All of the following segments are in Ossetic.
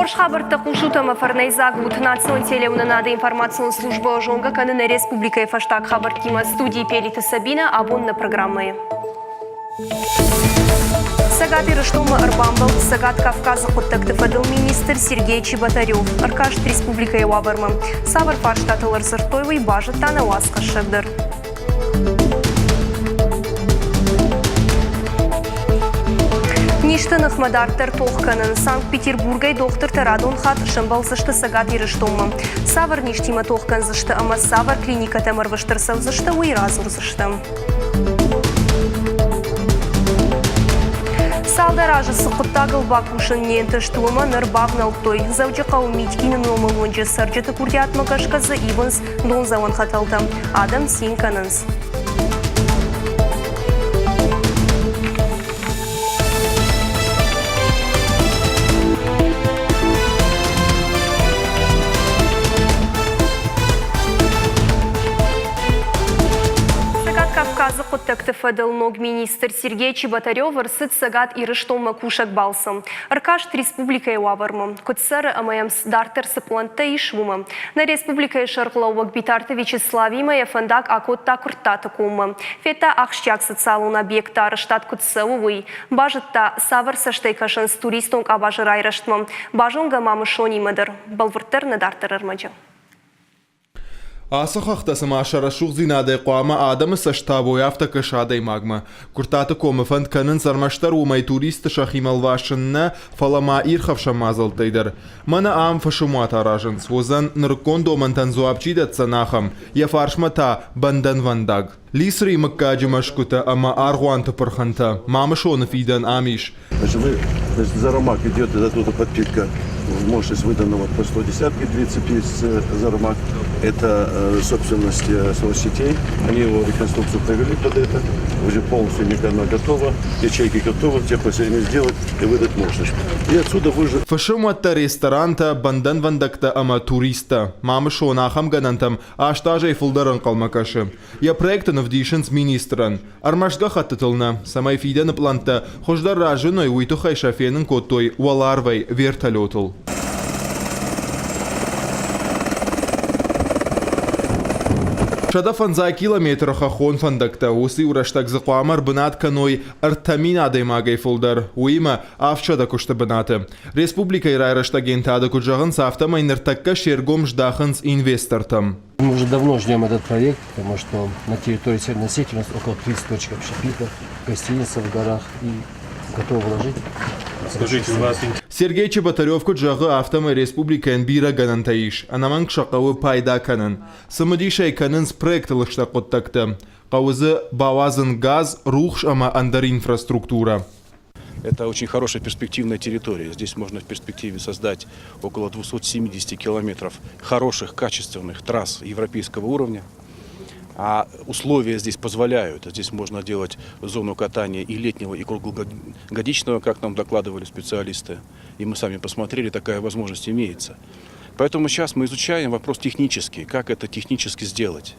Хорз хабӕрттӕ хъусут ӕмӕ фӕрнӕйдзаг ут. Национ телеуынынады информацион службӕ зонгӕ кӕны нӕ республикӕйы фӕстаг хабӕрттимӕ студийы Пелиты Сабинӕ абон нӕ программӕйы. Цӕгат Ирыстонмӕ ӕрбамбӕлд Цӕгат Кавказы хъуыддӕгты фӕдыл министр Сергей Чеботарев. Ӕркаст республикӕйы уавӕрмӕ. Цавӕр фарстатыл ӕрдзырдтой, уый базыдта нӕ уацхӕссӕг дӕр. Низты ныхмӕ дарддӕр тох кӕнын. Санкт-Петербургӕй дохтыртӕ радон хатт сӕмбӕлдзысты Цӕгат Ирыстонмӕ. Цавӕр низтимӕ тох кӕндзысты ӕмӕ цавӕр клиникӕтӕм ӕрвыст ӕрцӕудзысты, уый радзурдзыстӕм. Цалдӕр азы цы хъуыддагыл бакусын не нтыст, уымӕ ныр бавнӕлдтой. Дзӕуджыхъӕуы Митькины номыл уынджы цӕрджыты курдиатмӕ гӕсгӕ дзы ивынц дондзӕуӕн хӕтӕлтӕ. Адӕм цин кӕнынц. Цӕгат Кавказы хъуыддӕгты фӕдыл ног министр Сергей Чеботарев ӕрцыд Цӕгат Ирыстонмӕ кусӕг балцы. Ӕркаст республикӕйы уавӕрмӕ, куыд цӕры ӕмӕ йӕм дарддӕр цы пълӕнттӕ ис, уымӕ. Нӕ республикӕйы сӕргълӕууӕг Битарты Вячеславимӕ йӕ фӕндаг акодта Куырттаты коммӕ. Федта ахсджиаг социалон объектты арӕзтад куыд цӕуы, уый. Базыдта, цавӕр цӕстӕй кӕсынц туристон къабазы райрӕзтмӕ. Базонгӕ Мамысонимӕ дӕр. Бӕлвырддӕр нӕ дарддӕр ӕрмӕджы. Ацы хӕхтӕ цыма сӕ рӕсугъддзинадӕй хъуамӕ адӕмы цӕст тавой, афтӕ кӕсы адӕймагмӕ. Куырттаты комы фӕнд кӕнынц ӕрмӕстдӕр уымӕй туристты сӕхимӕ лвасын нӕ, фӕлӕ ма ирхӕфсӕн мадзӕлттӕй дӕр. Мӕнӕ ам фысымуат аразынц, уыдзӕн, нырыккон домӕнтӕн дзуапп чи дӕтдзӕн, ахӕм, йӕ фарсмӕ та бӕндӕнвӕндаг. Лисрийы мыггаджы мӕсгуытӕ ӕмӕ аргъуанты пырхӕнтӕ Мамысоны фидӕн ам ис. Значит, значит, Зарамак идет из оттуда подпитка в мощность выдана вот по 110 две цепи с Зарамак. Это собственность соцсетей. Они его реконструкцию провели под это. Уже полностью она готова, ячейки готовы, теплосети сделать и выдать мощность. И отсюда выжить. Фысымуӕттӕ, ресторантӕ, бӕндӕнвӕндӕгтӕ ӕмӕ туристтӕ. Мамысон ахӕм гӕнӕнтӕм аст азӕй фылдӕр ӕнхъӕлмӕ кӕсы. Йӕ проект ын ӕвдисынц министрӕн. Ӕрмӕст гӕххӕттытыл нӕ, цӕмӕй фидӕны пълӕнттӕ хуыздӕр разыной, уый тыххӕй сӕ фенын кодтой уӕларвӕй вертолетыл. 150 километры хӕххон фӕндӕгтӕ уыцы-иу рӕстӕг дзы хъуамӕ ӕрбынат кӕной 3000 адӕймагӕй фылдӕр, уыимӕ ӕфсады куысты бынаты. Республикӕйы райрӕзты агентады куыд зӕгъынц, афтӕмӕй ныртӕккӕ се ргом здахынц инвестортӕм. Мы уже давно ждем этот проект, потому что на территории Северной Осетии у нас около 30 точек общепита, гостиница в горах и готовы вложить. Скажите, у вас Сергей Чеботарев куыд зӕгъы, афтӕмӕй республикӕйӕн бирӕ гӕнӕнтӕ ис, ӕнӕмӕнг сӕ хъӕуы пайда кӕнын. Цымыдисӕй кӕнынц проекты лыстӕг хъуыддӕгтӕ. Хъӕуы дзы бауадзын газ, рухс ӕмӕ ӕндӕр инфраструктурӕ. Это очень хорошая перспективная территория. Здесь можно в перспективе создать около 270 километров хороших, качественных трасс европейского уровня. А условия здесь позволяют. Здесь можно делать зону катания и летнего, и круглогодичного, как нам докладывали специалисты. И мы сами посмотрели, такая возможность имеется. Поэтому сейчас мы изучаем вопрос технический, как это технически сделать.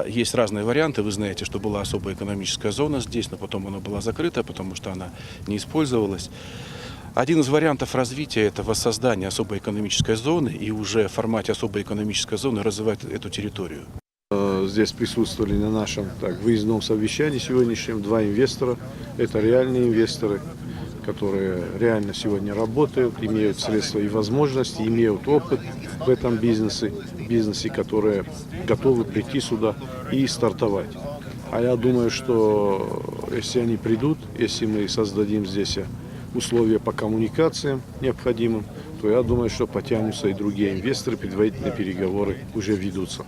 Есть разные варианты. Вы знаете, что была особая экономическая зона здесь, но потом она была закрыта, потому что она не использовалась. Один из вариантов развития – это воссоздание особой экономической зоны и уже в формате особой экономической зоны развивать эту территорию. Здесь присутствовали на нашем так, выездном совещании сегодняшнем два инвестора. Это реальные инвесторы, которые реально сегодня работают, имеют средства и возможности, имеют опыт в этом бизнесе, бизнесе, которые готовы прийти сюда и стартовать. А я думаю, что если они придут, если мы создадим здесь условия по коммуникациям необходимым, то я думаю, что потянутся и другие инвесторы, предварительные переговоры уже ведутся.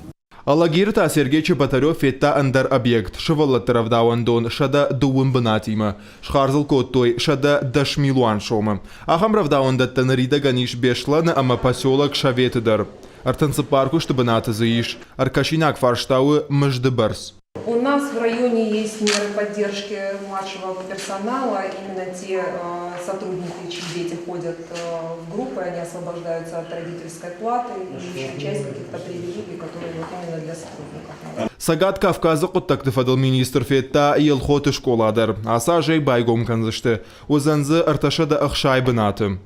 Алагиры та Сергей Чеботарев федта ӕндӕр объект – сывӕллӕтты рӕвдауӕндон 102 бынатимӕ. Схардз ыл кодтой 110 милуан сомы. Ахӕм рӕвдауӕндӕттӕ ныридӕгӕн ис Беслӕны ӕмӕ поселок Советы дӕр. 34 куысты бынаты дзы ис. Ӕркӕсинаг фарста у мызды бӕрц. У нас в районе есть меры поддержки младшего персонала, именно те сотрудники, чьи дети ходят в группы, они освобождаются от родительской платы и еще часть каких-то привилегий, которые вот именно для сотрудников. Цӕгат Кавказы хъуыддӕгты фӕдыл министр федта Елхоты скъола дӕр. Ацы аз ӕй байгом кӕндзысты. Уыдзӕн дзы 360 бынаты.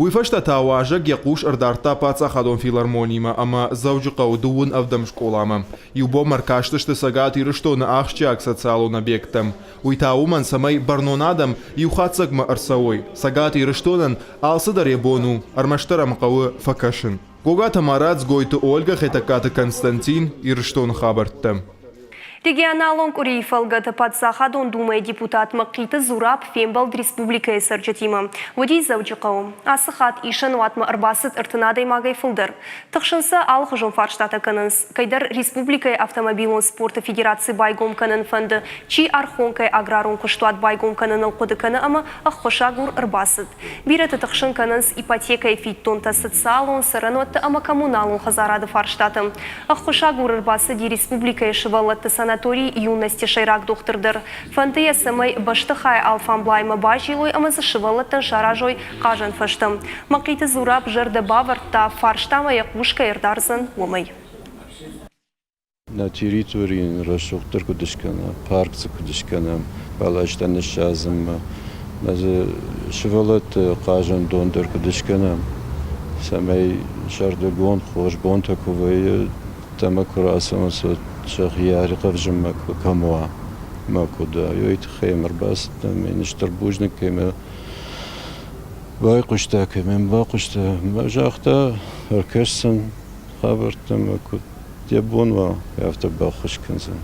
Уый фӕстӕ та уазӕг йӕ хъус ӕрдардта паддзахадон филармонимӕ ӕмӕ Дзӕуджыхъӕуы дыууын ӕвдӕм скъоламӕ. Иу бонмӕ ӕркастысты Цӕгат Ирыстоны ахсджиаг социалон объекттӕм. Уый та уымӕн, цӕмӕй бӕрнон адӕм иу хатдзӕгмӕ ӕрцӕуой. Цӕгат Ирыстонӕн алцыдӕр йӕ бон у, ӕрмӕстдӕр ӕм хъӕуы фӕкӕсын. Гогаты Марат, Дзгойты Ольгӕ, Хетӕгкаты Константин, Ирыстоны хабӕрттӕ. Регионалон къуырийы фӕлгӕты Паддзахадон Думӕйы депутат Мӕхъиты Зураб фембӕлд республикӕйы цӕрджытимӕ. Уыди Дзӕуджыхъӕуы. Ацы хатт исӕнуатмӕ ӕрбацыд 30 адӕймагӕй фылдӕр. Тыхсын сӕ алыхуызон фарстатӕ кӕнынц. Кӕйдӕр республикӕйы автомобилон спорты федераци байгом кӕнын фӕнды, чи Архонкӕйы аграрон куыстуат байгом кӕныныл хъуыды кӕны ӕмӕ ӕххуысагур ӕрбацыд. Бирӕты тыхсын кӕнынц ипотекӕйы фиддонтӕ социалон, цӕрӕнуӕтты ӕмӕ коммуналон хӕдзарады фарстаты. Ӕххуысагур ӕрбацыди республикӕйы сывӕллӕтты санаторий «Юность»-ы сӕйраг дохтыр дӕр. Фӕнды йӕ, цӕмӕй бӕстыхайы алфамблаймӕ базилой ӕмӕ дзы сывӕллӕттӕн саразой хъазӕн фӕзтӕ. Мӕхъиты Зураб зӕрдӕ бавӕрдта, фарстамӕ йӕ хъус кӕй ӕрдардзӕн, уымӕй. Нӕ территори рӕсугъддӕр куыд скӕна, парк дзы куыд скӕнӕм, бӕлӕстӕ ныссадзынмӕ, нӕ дзы сывӕллӕтты хъазӕндон дӕр куыд скӕнӕм, цӕмӕй сӕрдыгон хорз бонтӕ куы вӕййы, ӕмӕ куы рацӕуынц, уӕд сӕхи ӕрхъӕвзынмӕ кӕм уа, мӕ куыд уа. Уый тыххӕй йӕм ӕрбацыдтӕн, ме стыр бузныг кӕй мӕ байхъуыста, кӕй мӕм бахъуыста. Мӕ загъта, ӕркӕсдзӕн хабӕрттӕм куыд йӕ бон уа, афтӕ баххуыс кӕндзӕн.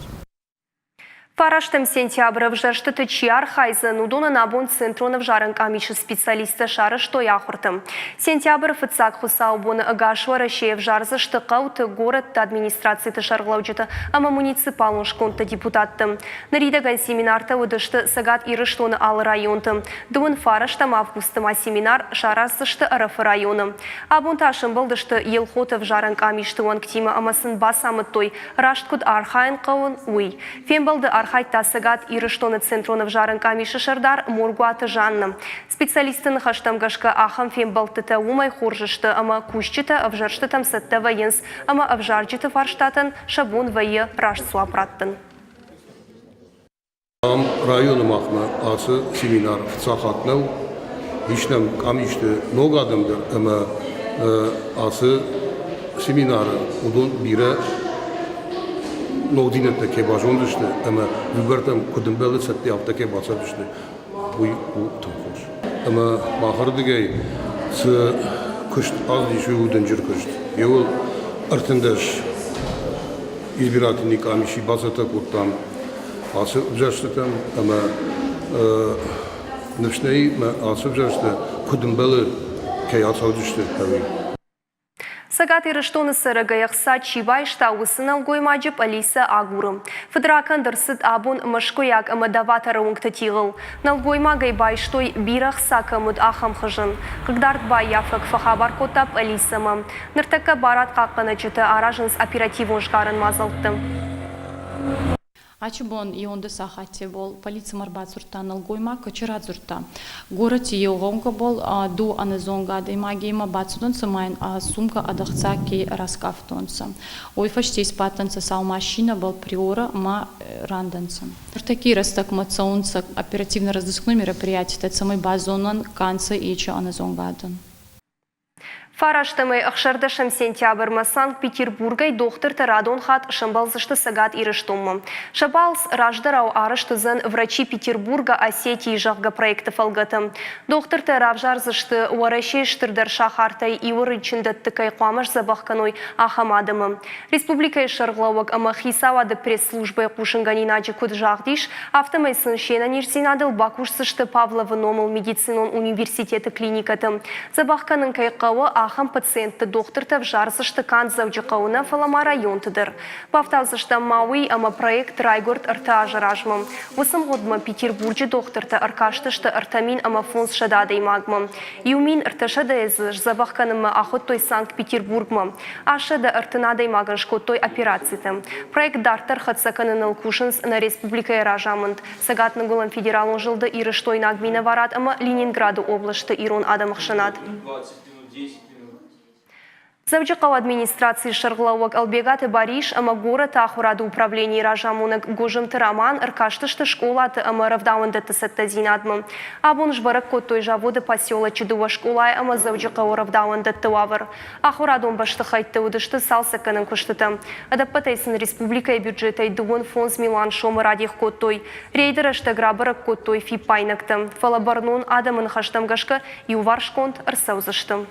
Фарӕстӕм сентябры ӕвзӕрстыты чи архайдзӕн, уыдонӕн абон Центрон ӕвзарӕн къамисы специалисттӕ сарӕзтой ахуырты. Сентябры фыццаг хуыцаубоны ӕгас Уӕрӕсейы ӕвзардзысты хъӕуты, горӕтты администрациты сӕргълӕуджыты ӕмӕ муниципалон скондты депутатты. Ныридӕгӕн семинартӕ уыдысты Цӕгат Ирыстоны алы районты. Дыууын фарӕстӕм августы ма семинар сараздзысты Ӕрӕфы районы. Абон та сӕмбӕлдысты Елхоты ӕвзарӕн къамисты уӕнгтимӕ ӕмӕ сын бацамыдтой, раст куыд архайын хъӕуы, уый. Фембӕлды архайдта Цӕгат Ирыстоны Центрон ӕвзарӕн къамисы сӕрдар Моргуаты Жанна. Специалистты ныхӕстӕм гӕсгӕ, ахӕм фембӕлдтытӕ уымӕй хорз сты, ӕмӕ кусджытӕ ӕвзӕрстытӕм цӕттӕ вӕййынц ӕмӕ ӕвзарджыты фарстатӕн сӕ бон вӕййы раст дзуапп раттын. Ам районы махмӕ ацы семинар фыццаг хатт нӕу. Ис нӕм къамисты ног адӕм дӕр ӕмӕ ацы семинары уыдон бирӕ ногдзинӕдтӕ кӕй базондзысты ӕмӕ выбортӕм куыд ӕмбӕлы цӕттӕ, афтӕ кӕй бацӕудзысты, уый у тынг хорз. Ӕмӕ махӕрдыгӕй цы куыст ацыдис, уый у дынджыр куыст. Иуыл 13 избирательный къамиси бацӕттӕ кодтам ацы ӕвзӕрстытӕм ӕмӕ ныфс нӕй, ацы ӕвзӕрстытӕ куыд ӕмбӕлы, кӕй ацӕудзысты, ӕви. Цӕгат Ирыстоны цӕрӕгӕй ӕхца чи байста, уыцы нӕлгоймаджы пъӕлицӕ агуры. Фыдракӕнд ӕрцыд абон Мӕскуыйаг ӕмӕ Даваторы уынгты тигъыл. Нӕлгоймагӕй байстой, бирӕ хца кӕм уыд, ахӕм хызын. Хъыгдард баййафӕг фӕхабар кодта пъӕлицӕмӕ. Ныртӕккӕ барадхъахъхъӕнӕджытӕ аразынц оперативон сгарӕн мадзӕлттӕ. Ачи бон ионды сахаттебол полицимӕ ӕрбадзурдта нӕлгоймаг, кочи радзурдта. Горӕти еу гъӕунгӕбӕл ду ӕнӕзонгӕ адӕймагемӕ бацудӕнцӕ ма ин ӕ сумка ӕдӕхца ке раскъафтонцӕ. Уой фӕсте исбадтӕнцӕ сау машинӕбӕл Приора ӕма рандӕнцӕ. Нуртӕкки рӕстӕгмӕ цӕунцӕ оперативно-розыскной мероприятитӕ, цӕмӕй базонӕн, ка нцӕ ечи ӕнӕзонгӕ адӕн. Фарӕстӕмӕй ӕхсӕрдӕсӕм сентябрмӕ Санкт-Петербургӕй дохтыртӕ радон хатт сӕмбӕлдзысты Цӕгат Ирыстонмӕ. Сӕ балц раздӕрау арӕзт уыдзӕн «Врачи Петербурга Осетии», зӕгъгӕ, проекты фӕлгӕты. Дохтыртӕ равзардзысты, Уӕрӕсейы стырдӕр сахартӕй иуы рынчындӕтты кӕй хъуамӕ сдзӕбӕх кӕной, ахӕм адӕмы. Республикӕйы сӕргълӕууӕг ӕмӕ хицауады пресс-службӕйы хъусынгӕнинаджы куыд загъд ис, афтӕмӕй сын се нӕниздзинадыл бакусдзысты Павловы номыл медицинон университеты клиникӕты. Дзӕбӕх кӕнын кӕй хъӕуы, ахӕм пациентты дохтыртӕ взардзысты канд Дзӕуджыхъӕуы нӕ, фӕлӕ ма районты дӕр. Бафтаудзыстӕм ма уый, ӕмӕ проект райгуырд ӕртӕ азы размӕ. Уыцы мгъуыдмӕ Петербурджы дохтыртӕ ӕркастысты 3500 адӕймагмӕ. 1300 дзы сдзӕбӕх кӕнынмӕ ахуыдтой Санкт-Петербургмӕ. 830 адӕймагӕн скодтой операцитӕ. Проект дарддӕр хӕццӕ кӕныныл кусынц нӕ республикӕйы разамынд, Цӕгат-Ныгуылӕн федералон зылды ирыстойнаг минӕварад ӕмӕ Ленинграды областы ирон адӕмы хсӕнад. Дзӕуджыхъӕуы администрацийы сӕргълӕууӕг Ӕлбегаты Барис ӕмӕ горӕты ахуырады управленийы разамонӕг Гозымты Роман ӕркастысты скъолаты ӕмӕ рӕвдауӕндӕтты цӕттӕдзинадмӕ. Абон сбӕрӕг кодтой заводы поселочы дыууӕ скъолайы ӕмӕ Дзӕуджыхъӕуы рӕвдауӕндӕтты уавӕр. Ахуырадон бӕстыхӕйтты уыдысты цалцӕггӕнӕн куыстытӕ. Ӕдӕппӕтӕй сын республикӕйы бюджетӕй 25 милуан сомы радих кодтой. Рейды рӕстӕг рабӕрӕг кодтой фиппаинӕгтӕ, фӕлӕ бӕрнон адӕмы ныхӕстӕм гӕсгӕ иуварсгонд ӕрцӕудзысты.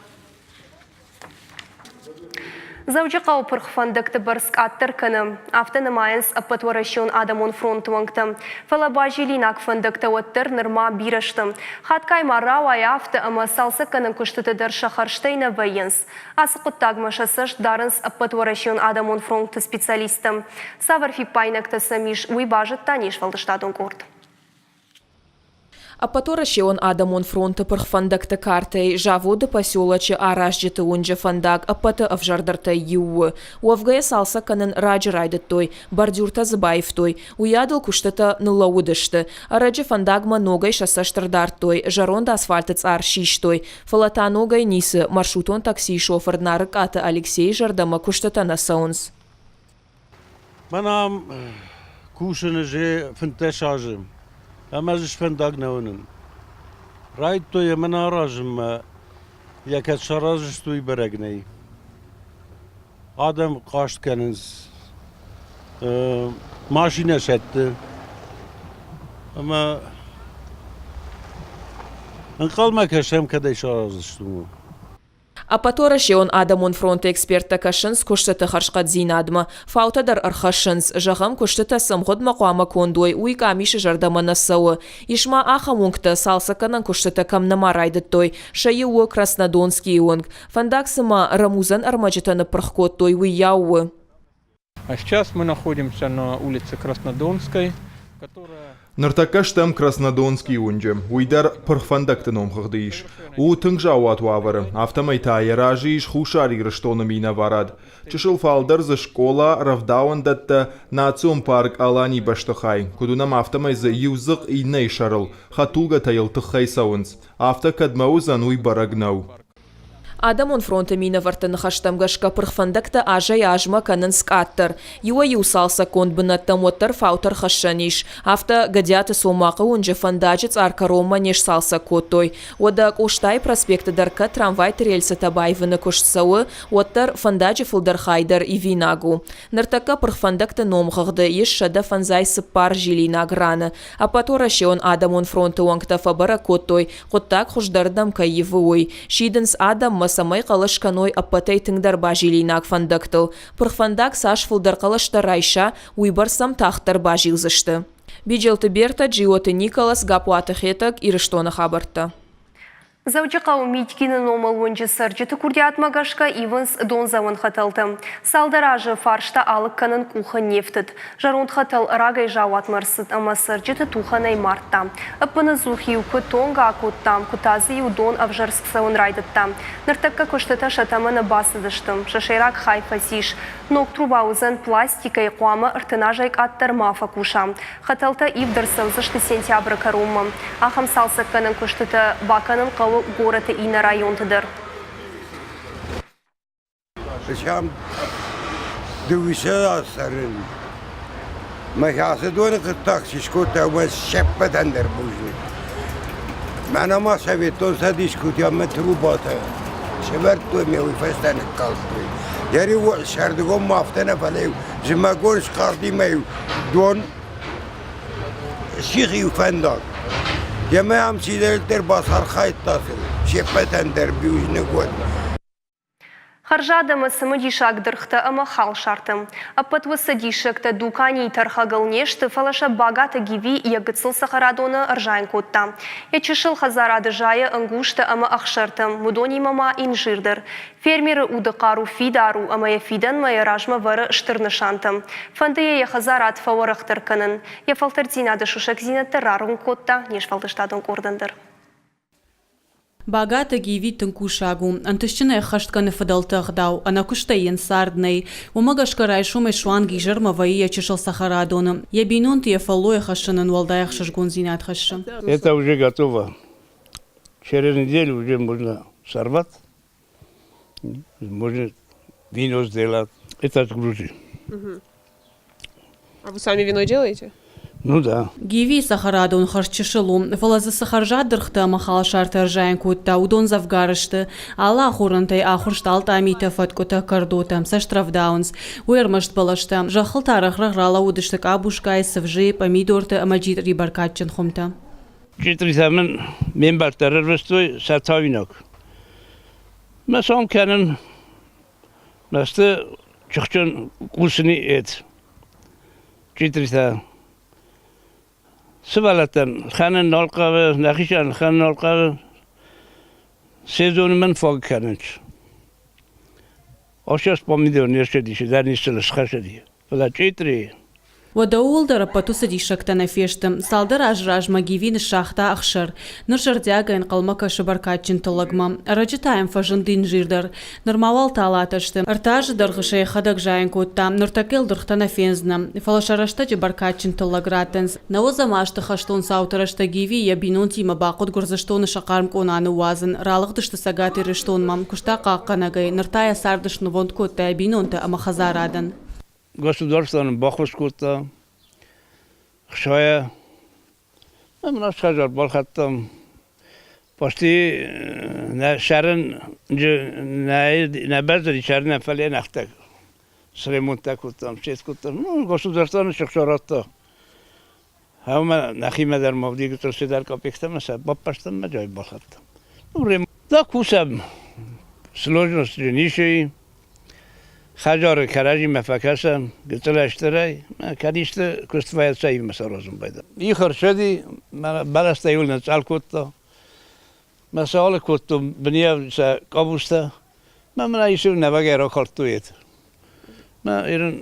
Дзӕуджыхъӕуы пырх фӕндӕгты бӕрц къаддӕр кӕны. Афтӕ нымайынц Ӕппӕтуӕрӕсеон адӕмон фронты уӕнгтӕ. Фӕлӕ базилинаг фӕндӕгтӕ уӕддӕр нырма бирӕ сты. Хатгай ма рауайы афтӕ, ӕмӕ цалцӕггӕнӕн куыстыты дӕр сӕ хӕрзтӕй нӕ вӕййынц. Ацы хъуыддагмӕ сӕ цӕст дарынц Ӕппӕтуӕрӕсеон адӕмон фронты специалисттӕ. Цавӕр фиппаинӕгтӕ сӕм ис, уый базыдта не сфӕлдыстадон къорд. Ӕппӕтуӕрӕсеон адӕмон фронты пырх фӕндӕгты картӕйы заводы поселочы аразджыты уынджы фӕндаг ӕппӕты ӕвзӕрдӕртӕй иу у. Уӕвгӕ йӕ цалцӕг кӕнын раджы райдыдтой, бордюртӕ дзы баивтой. Уыйадыл куыстытӕ ныллӕууыдысты. Ӕрӕджы фӕндагмӕ ногӕй сӕ цӕст ӕрдардтой, зӕронд асфальты цъар систой. Фӕлӕ та ногӕй ницы, маршрутон таксийы шофыр Нарыкъаты Алексейы зӕрдӕмӕ куыстытӕ нӕ цӕуынц. Мӕн ам кусын уже 15 азы ӕмӕ ӕз фӕндаг нӕ уынын. Райдыдтой йӕ мӕн аразынмӕ, йӕ кӕд сараздзысты, уый бӕрӕг нӕй. Адӕм хъаст кӕнынц, машинӕ сӕтты ӕмӕ ӕнхъӕлмӕ кӕсӕм, кӕд ӕй сараздзысты, уымӕ. Ӕппӕтуӕрӕсеон адӕмон фронты эксперттӕ кӕсынц куыстыты хӕрзхъӕддзинадмӕ. Фаутӕ дӕр ӕрхӕссынц, зӕгъӕм, куыстытӕ цы ӕмгъуыдмӕ хъуамӕ конд уой, уый къамисы зӕрдӕмӕ нӕ цӕуы. Ис ма ахӕм уынгтӕ, цалцӕггӕнӕн куыстытӕ кӕм нӕма райдыдтой. Сӕ иу у Краснодонскийы уынг. Фӕндаг цыма рӕмудзӕн ӕрмӕджытӕ ныппырх кодтой, уыйау у. А сейчас мы находимся на улице Краснодонской, которая Ныртӕккӕ стӕм Краснодонскийы уынджы. Уый дӕр пырх фӕндӕгты номхыгъды ис. У тынг заууат уавӕры, афтӕмӕй та йӕ разы ис Хуссар Ирыстоны минӕварад. Чысыл фалдӕр дзы скъола, рӕвдауӕндӕттӕ, национ парк Алани бӕстыхай. Куыд уынӕм, афтӕмӕй дзы иу дзыхъ иннӕйы сӕрыл, хӕдтулгӕтӕ йыл тыххӕй цӕуынц. Афтӕ кӕдмӕ уыдзӕн, уый бӕрӕг нӕу. Адӕмон фронты минӕвӕртты ныхӕстӕм гӕсгӕ пырх фӕндӕгтӕ азӕй-азмӕ кӕнынц къаддӕр. Иуӕй-иу цалцӕггонд бынӕттӕм уӕддӕр фаутӕ рхӕссӕн ис. Афтӕ, Гӕдиаты Цомахъы уынджы фӕндаджы цъар кӕронмӕ не сцалцӕг кодтой. Уӕдӕ Къостайы проспекты дӕр кӕд трамвайты рельсытӕ баивыны куыст цӕуы, уӕддӕр фӕндаджы фылдӕр хай дӕр ивинаг у. Ныртӕккӕ пырх фӕндӕгты номхыгъды ис 154 зилинаг раны. Ӕппӕтуӕрӕсеон адӕмон фронты уӕнгтӕ фӕбӕрӕг кодтой, хъуыддаг хуыздӕрдӕм кӕй ивы, уый. Сидынц адӕммӕ, цӕмӕй хъӕлӕс кӕной ӕппӕтӕй тынгдӕр базилинаг фӕндӕгтыл. Пырх фӕндаг цас фылдӕр хъӕлӕстӕ райса, уыйбӕрц сӕм тагъддӕр базилдзысты. Биджелты Бертӕ, Джиоты Николас, Гапуаты Хетӕг, Ирыстоны хабӕрттӕ. Дзӕуджыхъӕуы Митькины номыл уынджы цӕрджыты курдиатмӕ гӕсгӕ ивынц дондзӕуӕн хӕтӕлтӕ. Цалдӕр азы фарста алыг кӕнын къухы не фтыд. Зӕронд хӕтӕл рагӕй заууатмӕ ӕрцыд ӕмӕ цӕрджыты тухӕнӕй мардта. Ӕппынӕдзух-иу куы тонгӕ акодта, куы та дзы-иу дон ӕвзӕрст цӕуын райдыдта. Ныртӕккӕ куыстытӕ сӕ тӕмӕны бацыдысты. Сӕ сӕйраг хай фӕцис. Ног труба уыдзӕн пластикӕй, хъуамӕ 30 азӕй къаддӕр ма фӕкуса. Хӕтӕлтӕ ивд ӕрцӕудзысты сентябры кӕронмӕ. Ахӕм цалцӕггӕнӕн куыстытӕ бакӕнын хъӕуы горӕты иннӕ районты дӕр. Ам дыууиссӕдз цӕрын. Мӕхи ацы доны хъуыддаг чи скодта, уымӕн се ппӕтӕн дӕр бузныг. Мӕнӕ ма Советон Цӕдис куы уыди, ӕмӕ трубатӕ сӕвӕрдтой ме уый фӕстӕ ныккалдтой. Йӕ сӕрдыгон ма афтӕ нӕ, фӕлӕ-иу зымӕгон схъардимӕ-иу дон сих-иу фӕндаг. Емӕ ам чидӕриддӕр бацархайдта, се ппӕтӕн дӕр бузныг уӕд. Хӕрзад ӕмӕ цымыдисаг дыргътӕ ӕмӕ халсартӕ. Ӕппӕт уыцы диссӕгтӕ дуканийы тӕрхӕгыл не сты, фӕлӕ сӕ Багаты Гиви йӕ гыццыл цӕхӕрадоны ӕрзайын кодта. Йӕ чысыл хӕдзарады зайы ӕнгузтӕ ӕмӕ ӕхсӕртӕ, уыдонимӕ ма инжир дӕр. Фермеры уды хъару фидар у ӕмӕ йӕ фидӕнмӕ йӕ размӕ вӕры стыр нысантӕ. Фӕнды йӕ йӕ хӕдзарад фӕуӕрӕхдӕр кӕнын. Йӕ фӕлтӕрддзинады сусӕгдзинӕдтӕ раргом кодта не сфӕлдыстадон къордӕн дӕр. Багаты Гиви тынг кусаг у. Ӕнтыстджынӕй ӕххӕст кӕны фыдӕлты ӕгъдау, ӕнӕкуыстӕй йын цард нӕй. Уымӕ гӕсгӕ райсомӕй суанг изӕрмӕ вӕййы йӕ чысыл цӕхӕрадоны. Йӕ бинонты йӕ фӕллойӕ хӕссын ын уӕлдай ӕхсызгондзинад хӕссы. Это уже готово. Через неделю уже можно сорвать. Можно. Вино сделать. Это от Грузии. А вы сами вино делаете? Ну да. Гивийы цӕхӕрадон хӕрз чысыл у, фӕлӕ дзы цы хӕрзад дыргътӕ ӕмӕ халсартӕ ӕрзайын кодта, уыдон дзӕвгар сты. Алы ахорӕнтӕй ахуырст алтъамитӕ, фӕткъуытӕ, кӕрдотӕ цӕст рӕвдауынц. Уый ӕрмӕст бӕлӕстӕ. Зӕххыл та рӕгъ-рӕгъ ралӕууыдысты къабускайы, цывзыйы, пъамидорты ӕмӕ джитъри бӕркадджын хуымтӕ. Джитъритӕ мын ме мбӕлттӕ ӕрӕрвыстой сӕ тауинаг. Мӕ сом кӕнын мӕсты тыхджын кусыны ед. Джитъритӕ сывӕллӕттӕн хӕнын нал хъӕуы, нӕхицӕн хӕнын нал хъӕуы. Сезоны мын фаг кӕнынц. Ӕхсӕз помидор не ссыдис, дӕр ницы схӕссыди. Фӕлӕ чъитъри Уӕдӕ ууыл дӕр ӕппӕт уыцы диссӕгтӕ нӕ фесты. Цалдӕр азы размӕ Гиви ныссагъта ӕхсӕр. Ныр зӕрдиагӕй ӕнхъӕлмӕ кӕсы бӕркадджын тыллӕгмӕ. Ӕрӕджы та йӕм фӕзынд инжир дӕр. Нырма уал талатӕ сты. Ӕртӕ азы дӕргъы сӕ йӕхӕдӕг зайын кодта. Ныртӕккӕ йыл дыргътӕ нӕ фендзынӕ. Фӕлӕ сӕ рӕстӕджы бӕркадджын тыллӕг раттынц. Нӕуӕдзӕм азты хӕстон цауты рӕстӕг Гиви йӕ бинонтимӕ бахъуыд Гуырдзыстоны сӕ хъарм къона ныууадзын. Ралыгъдысты Цӕгат Ирыстонмӕ. Куыста хъахъхъӕнӕгӕй. Ныр та йӕ цард снывонд кодта йӕ бинонтӕ ӕмӕ хӕдзарадӕн. Государство нын баххуыс кодта хсайӕ. Ӕмӕ нӕ хӕдзар балхӕдтам. Почти нӕ сӕрын нӕ бӕрзӕди сӕрынӕн, фӕлӕ нӕхтӕг сремонттӕ кодтам, сет кодтам. Ну, государство нын сыхса радта. Ӕмӕ нӕхимӕ дӕр ма уыди гыццыл цыдӕр копейкӕтӕ ӕмӕ сӕ баппӕрстам ӕмӕ джой балхӕдтам. Ну, да кусӕм. Сложность же ницы Хӕдзары кӕрӕдзимӕ фӕкӕсӕм, гыццылӕй стырӕй, кӕд исты куыст вӕййы, цӕимӕ саразын байдайӕм. Их ӕрцыди, бӕлӕстӕ иуыл ныцъцъӕл кодта. Мӕ сӕ алыг кодтон бынийӕ сӕ къабузтӕ. Мӕ мын ӕй исы нӕвӕгӕй ракалдтой. Мӕ ирын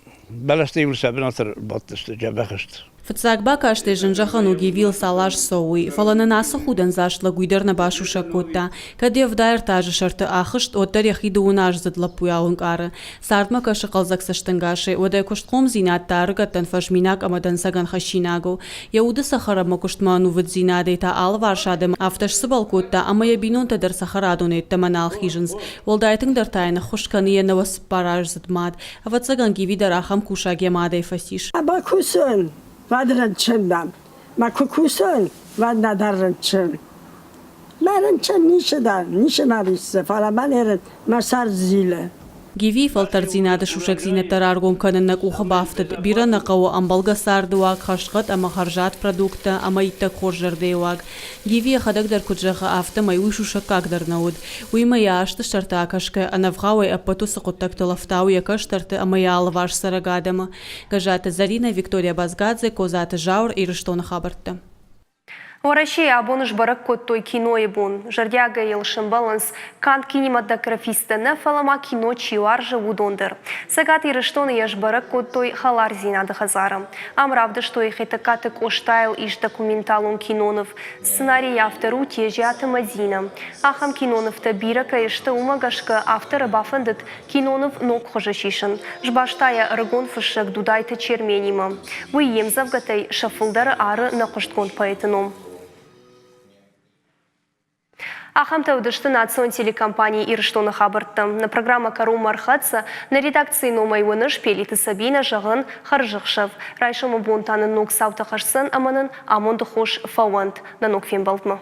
бӕлӕстӕ иуыл сӕ бынаты бадтысты, дзӕбӕх сты. Фыццаг бакастӕй зын зӕгъӕн у Гивийыл цал аз цӕуы, уый, фӕлӕ нын ацы худӕндзаст лӕг уый дӕр нӕ басусӕг кодта. Кӕд йе 73 азы сӕрты ахызт, уӕддӕр йӕхи дыууыназдзыд лӕппуйау ӕнкъары. Цардмӕ кӕсы хъӕлдзӕг цӕстӕнгасӕй, уӕдӕ куыстхъомдзинад та ӕрыгӕттӕн фӕзминаг ӕмӕ дӕнцӕгӕн хӕссинаг у. Йӕ уды цӕхӕр ӕмӕ куыстмӕ ӕнувыддзинадӕй та алыварс адӕмы афтӕ сцыбӕл кодта, ӕмӕ йӕ бинонтӕ дӕр цӕхӕрадоны йеддӕмӕ нал хизынц. Уӕлдай тынгдӕр та йын ӕххуыс кӕны йӕ 94-аздзыд мад. Ӕвӕццӕгӕн, Гиви дӕр ахӕм кусӕг йӕ мадӕй фӕцис. Бакусын, уӕд рынчын дӕн. Мӕ куы кусын, уӕд нӕдӕр рынчын. Мӕ рынчын ницы дӕн, ницы мӕ риссы, фӕлӕ мӕ не мӕ сӕр зилы. Гивийы фӕлтӕрддзинады сусӕгдзинӕдтӕ раргом кӕнын нӕ къухы бафтыд. Бирӕ нӕ хъӕуы ӕмбӕлгӕ цардыуаг, хӕрзхъӕд ӕмӕ хӕрзад продукттӕ ӕмӕ иттӕг хорз зӕрдӕйы уаг. Гиви йӕхӕдӕг дӕр куыд зӕгъы, афтӕмӕй уый сусӕггаг дӕр нӕ уыд. Уыимӕ йӕ азты сӕрты акӕсгӕ, ӕнӕвгъауӕй ӕппӕт уыцы хъуыддӕгтыл ӕфтауы йӕ кӕстӕрты ӕмӕ йӕ алыварс цӕрӕг адӕмы. Гӕззаты Зӕринӕ, Виктория Базгадзе, Козаты Зауыр, Ирыстоны хабӕрттӕ. Уӕрӕсейы абон сбӕрӕг кодтой кинойы бон. Зӕрдиагӕй йыл сӕмбӕлынц канд кинематографисттӕ нӕ, фӕлӕ ма кино чи уарзы, уыдон дӕр. Цӕгат Ирыстоны йӕ сбӕрӕг кодтой Хӕлардзинады хӕдзары. Ам равдыстой Хетӕгкаты Къостайыл ис документалон киноныв. Сценарийы автор у Тезиаты Мадинӕ. Ахӕм кинонывтӕ бирӕ кӕй сты, уымӕ гӕсгӕ авторы бафӕндыд киноныв ног хуызы сисын. Сбаста йӕ ӕрыгон фыссӕг Дудайты Черменимӕ. Уый йе мдзӕвгӕтӕй сӕ фылдӕры ары нӕ хъуыстгонд поэты ном. Ахӕмтӕ уыдысты национ телекомпани Ирыстоны хабӕрттӕ. Нӕ программӕ кӕронмӕ ӕрхӕццӕ. Нӕ редакцийы номӕй уыныс Пелиты Сабинӕ, зӕгъын, хӕрзӕхсӕв. Райсомы бон та нын ног цаутӕ хӕсдзӕн ӕмӕ нын амонды хос фӕуӕнт. Нӕ ног фембӕлдмӕ.